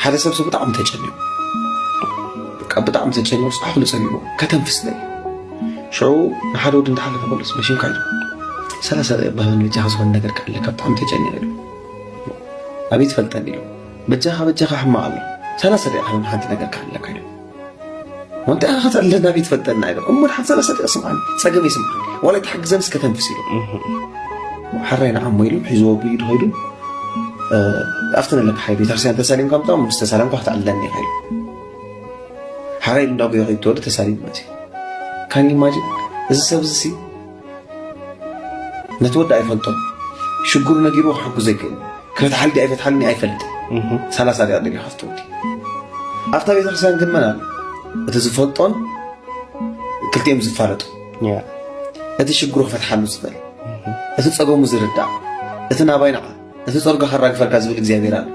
ሓደ ሰብ ሰብ ብጣዕሚ ተጨኒቑ፣ በቃ ብጣዕሚ ተጨኒቑ፣ ፃዕሉ ፀሚቑ ከተንፍስ ደልዩ። ሽዑ ንሓደ ወዲ እንዳሓለፈ ከሎስ መሽንካ ኢሉ፣ "ሰላሳ ደቂቕ በሃኒ በጃኻ ዝኾነ ነገር ከኣለካ ብጣዕሚ ተጨኒቑ" ኢሉ። "ኣበይ ትፈልጠኒ?" ኢሉ። "በጃኻ በጃኻ ሕማቕ ኣሎ፣ ሰላሳ ደቂቕ ሃበኒ ሓንቲ ነገር ከኣለካ" ኢሉ። "ወንታ ኢኻ ከተዕልለና ኣበይ ትፈልጠና?" ኢሉ። "እሞ ድሓን ሰላሳ ደቂቕ ስምዓኒ፣ ጸገመይ ስምዓኒ፣ ዋላ ኣይትሓግዘንስ ከተንፍስ" ኢሉ። ሓራይ ንዓሞ ኢሉ ሒዝዎ ብኢዱ ኸይዱ፣ "እ፣ ኣብቲ ነለካ ሓይ ቤተክርስትያን ተሳሊምካ ምጻ፣ ምስ ተሳለምካ ክትዕልለኒ ኢኻ" ኢሉ። ሓራይ ኢሉ እንዳጎየ ኸይዱ ተወዲ ተሳሊሙ መጺኡ። ካን ኢማጂን? እዚ ሰብ እዚ ሲ ነቲ ወዲ ኣይፈልጦን። ሽግሩ ነጊሩ ክሕግዞ ኣይክእልን። ክፈትሓልዲ ኣይፈትሓልኒ ኣይፈልጥን። እህ። ሰላሳ ደቂቕ ደጊ ከፍቶ ወዲ። ኣብታ ቤተክርስትያን ግን መን ኣሎ? እቲ ዝፈልጦን ክልቲኦም ዝፋለጡ። ያ። እቲ ሽግሩ ክፈትሓሉ ዝኽእል። እህ። እቲ ጸገሙ ዝርዳእ። እቲ ናባይ ንዓ። እቲ ጸርጋ ከራግፈልካ ዝብል እግዚኣብሔር ኣሎ።